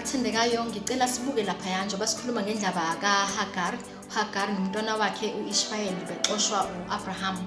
Bathandekayo, ngicela sibuke laphaya njengoba sikhuluma ngendaba kaHagar. UHagar nomntwana wakhe u-Ishmayeli bexoshwa u-Abraham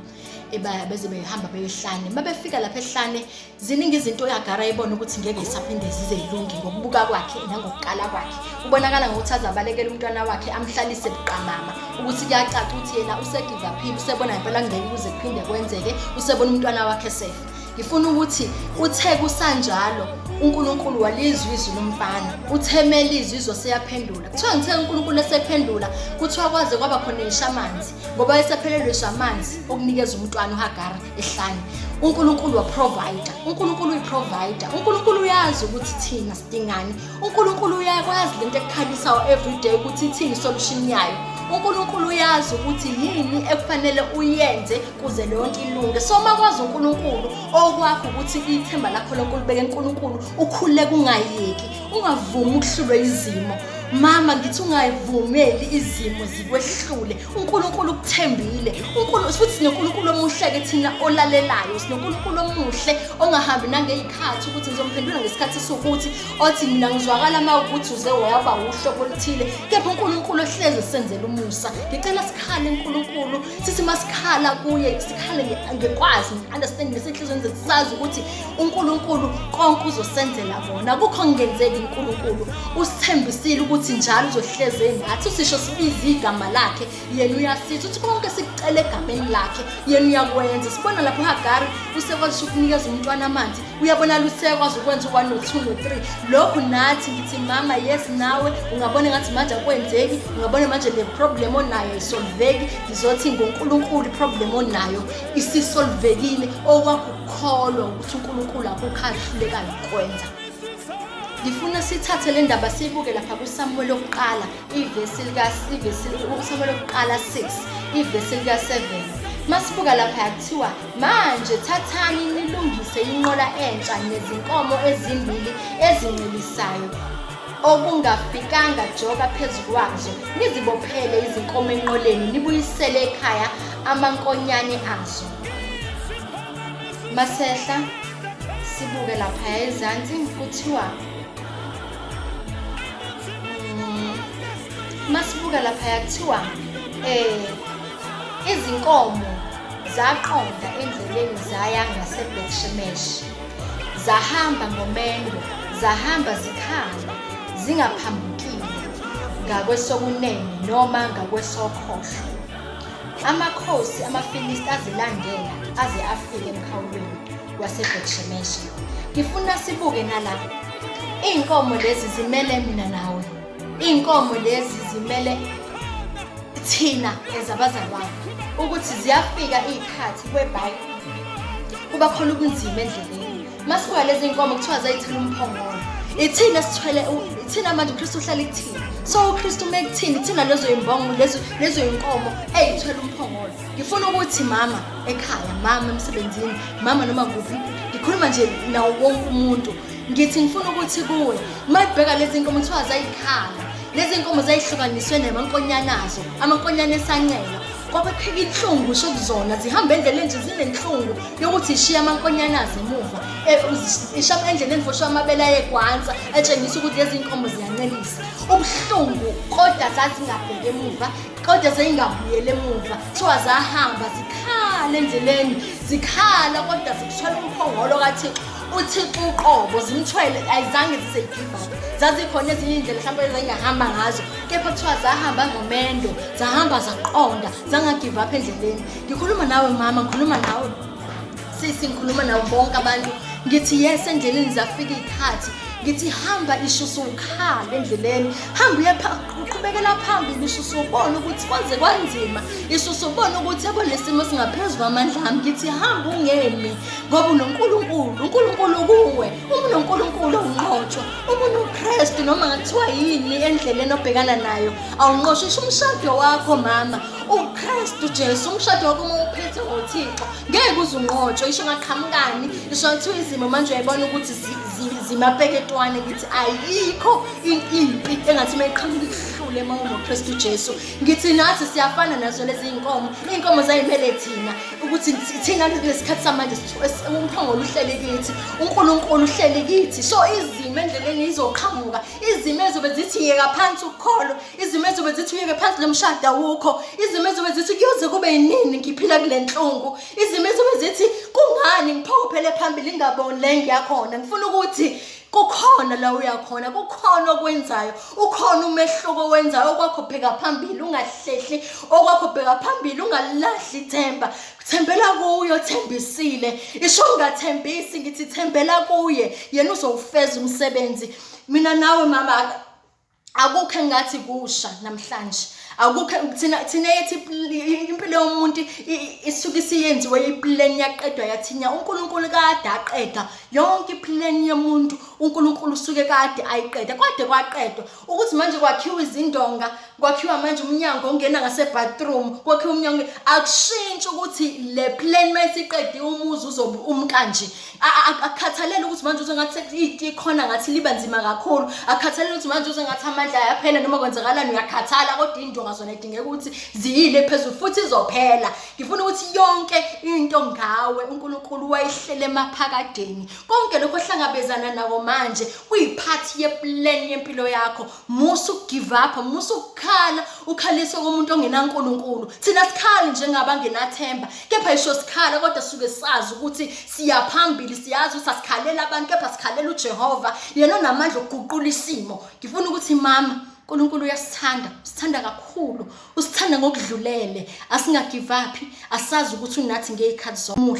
beze behamba beyohlane. Uma befika lapha ehlane, ziningi izinto uHagar ayebona ukuthi ngeke isaphinde zize zilunge ngokubuka kwakhe nangokukala kwakhe. Ubonakala ngokuthi azabalekele umntwana wakhe amhlalise buqamama, ukuthi kuyacaca ukuthi yena usegive up-ile, usebona ngempela ngeke kuze kuphinde kwenzeke, usebona umntwana wakhe sefa. Ngifuna ukuthi uthe kusanjalo uNkulunkulu walizwa izwi lomfana, uthe melizwa izwi seyaphendula. Kuthiwa ngithe uNkulunkulu esephendula, kuthiwa kwaze kwaba khona ishamanzi ngoba esephelelwe ishamanzi okunikeza umntwana uHagara ehlane. uNkulunkulu waprovide, uNkulunkulu uyiprovider, uNkulunkulu uyazi ukuthi thina sidingani, uNkulunkulu uyakwazi lento ekukhalisayo everyday ukuthi ithini solution yayo. uNkulunkulu uyazi ukuthi yini ekufanele uyenze kuze leyo nto ilunge. So uma kwazi uNkulunkulu, okwakho ukuthi ithemba lakho lonke ulibeke kuNkulunkulu, ukhuleke ungayeki, ungavumi ukuhlulwa izimo. Mama, ngithi ungayivumeli izimo zikwehlule. uNkulunkulu ukuthembile. uNkulunkulu, futhi sinoNkulunkulu omuhle-ke thina olalelayo, sinoNkulunkulu omuhle ongahambi nangey'khathi ukuthi ngizomphendula ngesikhathi esiwukuthi, othi mina ngizwakala uma ukuthi uze waba wuhlobo oluthile, kepha uNkulunkulu ohlezi esenzela umusa. Ngicela sikhale uNkulunkulu, sithi uma sikhala kuye sikhale ngekwazi, understand nesenhliziyweni zethu, sazi ukuthi uNkulunkulu konke uzosenzela kona. Akukho kungenzeki. uNkulunkulu usithembisile ukuthi njalo uzohlezi enathi, usisho sibize igama lakhe, yena uyasiza. Uthi konke sikucela egameni lakhe, yena uyakwenza. Sibona lapho uHagari usekwazi ukunikeza umntwana amanzi, uyabonala usekwazi ukwenza u-1 no-2 no-3. Lokhu nathi ngithi mama, yes, nawe ungabona ngathi manje akwenzeki, ungabona manje le problem onayo ayisolveki. Ngizothi ngoNkulunkulu iproblem onayo isisolvekile. Okwakho ukukholwa ukuthi uNkulunkulu akukho ahlulekayo ukwenza. Ngifuna sithathe le ndaba siyibuke lapha kuSamuel lokuqala, ivesi lika ivesi uSamuel lokuqala 6 ivesi lika 7. Masibuka lapha kuthiwa, manje thathani nilungise inqola entsha nezinkomo ezimbili ezincelisayo okungafikanga joka phezu kwazo, nizibophele izinkomo enqoleni, nibuyisele ekhaya amankonyane azo. Masehla sibuke lapha ezansi, kuthiwa masibuka lapha kuthiwa izinkomo zaqonda endleleni zaya ngaseBeth-Shemesh, zahamba ngomendo, zahamba zikhala, zingaphambukile ngakwesokunene noma ngakwesokhohlo. Amakhosi amaFilisti azilandela aze afike emkhawulweni waseBeth-Shemesh. Ngifuna sibuke nala. Iy'nkomo lezi zimele mina nawe. Iy'nkomo lezi zimele thina ezabazalwane, ukuthi ziyafika iy'khathi whereby kuba khona ubunzima endleleni. Masibuka lezi nkomo, kuthiwa zayithela umphongolo. Ithina sithwele, ithina manje uKristu uhlala ikuthina. So uKristu uma ekuthina, ithina lezo yimbongo, lezo yinkomo eyithwele umphongolo. Ngifuna ukuthi mama ekhaya, mama emsebenzini, mama noma kuphi, ngikhuluma nje nawo wonke umuntu, ngithi ngifuna ukuthi kuwe uma ibheka lezi nkomo, kuthiwa zayikhala lezi nkomo, zayihlukaniswe namankonyana azo, amankonyana esancela. Kwabapheka inhlungu usho kuzona, zihamba endleleni nje zinenhlungu yokuthi ishiya amankonyana azo emuva, ishiya endleleni for sure amabele ayegwansa etshengisa ukuthi lezi nkomo ziyancelisa ubuhlungu, kodwa zazingabheki emuva, kodwa zayingabuyeli emuva. Kuthiwa zahamba zikhala endleleni, zikhala kodwa zikuthwala umphongolo kaThixo, uThixo uqobo zimthwele. Ayizange zize give up. Zazikhona ezinye iy'ndlela mhlawumbe ezayingahamba ngazo, kepha kuthiwa zahamba ngomendo, zahamba zaqonda, zangagive up endleleni. Ngikhuluma nawe mama, ngikhuluma nawe sisi, ngikhuluma nawo bonke abantu, ngithi yes, endleleni zafika iy'khathi. Ngithi hamba isho usukhala endleleni, hamba uye uqhubekela phambili, isho usubona ukuthi kwaze kwanzima, isho usubona ukuthi yabo lesimo singaphezu kwamandla ami. Ngithi hamba ungemi ngoba unoNkulunkulu, uNkulunkulu kuwe. Uma unoNkulunkulu awunqotshwa. Uma unoKristu, noma ngathiwa yini endleleni obhekana nayo, awunqotshwa. Isho umshado wakho mama, uKristu Jesu, umshado wakho uma uphethe ngoThixo ngeke uze unqotshwe. Isho ngaqhamukani, isho kuthiwa izimo manje uyayibona ukuthi zimapeketwane, ngithi ayikho impi engathi uma iqhamuka ikuhlule. uthule uma unoKristu Jesu. Ngithi nathi siyafana nazo lezi iy'nkomo. Iy'nkomo zayimele thina ukuthi thina kulesikhathi samanje umphongolo uhleli kithi, uNkulunkulu uhleli kithi. So izimo endleleni izoqhamuka, izimo ezobe zithi yeka phansi ukholo, izimo ezobe zithi uyeke phansi lo mshado awukho, izimo ezobe zithi kuyoze kube yinini ngiphila kule nhlungu, izimo ezobe zithi kungani ngiphokophele phambili ngingaboni le ngiyakhona. Ngifuna ukuthi kukhona la uyakhona, kukhona okwenzayo, ukhona umehluko owenzayo. Okwakho bheka phambili, ungahlehli. Okwakho bheka phambili, ungalahli ithemba. Thembela kuye othembisile. Isho ungathembisi, ngithi thembela kuye, yena uzowufeza umsebenzi. Mina nawe mama, akukho engathi kusha namhlanje, akukho. Thina yethi impilo yomuntu isuke isiyenziwe iplan, yaqedwa yathinya. UNkulunkulu kade aqeda yonke iplan yomuntu. uNkulunkulu usuke kade ayiqeda, kwade kwaqedwa ukuthi manje kwakhiwa izindonga, kwakhiwa manje umnyango ongena ngase-bathroom, kwakhiwa umnyango. Akushintshi ukuthi le plan mayisiqediwe umuzi uzobe umkanje. Akukhathalele ukuthi manje uze ngathi ikhona ngathi liba nzima kakhulu, akukhathalele ukuthi manje uze ngathi amandla ayaphela noma kwenzakalani, uyakhathala, kodwa iy'ndonga zona idingeka ukuthi ziyile phezulu futhi izophela. Ngifuna ukuthi yonke into ngawe uNkulunkulu wayihlele emaphakadeni. Konke lokho ohlangabezana nako manje kuyi-part yeplan yempilo yakho. Musa ukugive up, musa ukukhala ukhaliswe komuntu ongenaNkulunkulu. Thina sikhali njengabangenathemba, kepha isho sikhala kodwa suke sazi ukuthi siyaphambili. Siyazi ukuthi asikhalela abantu, kepha sikhalela uJehova, yena onamandla okuguqula isimo. Ngifuna ukuthi mama, uNkulunkulu uyasithanda, usithanda kakhulu, usithanda ngokudlulele. Asingagive up, asazi ukuthi unathi ngey'khathi zonke.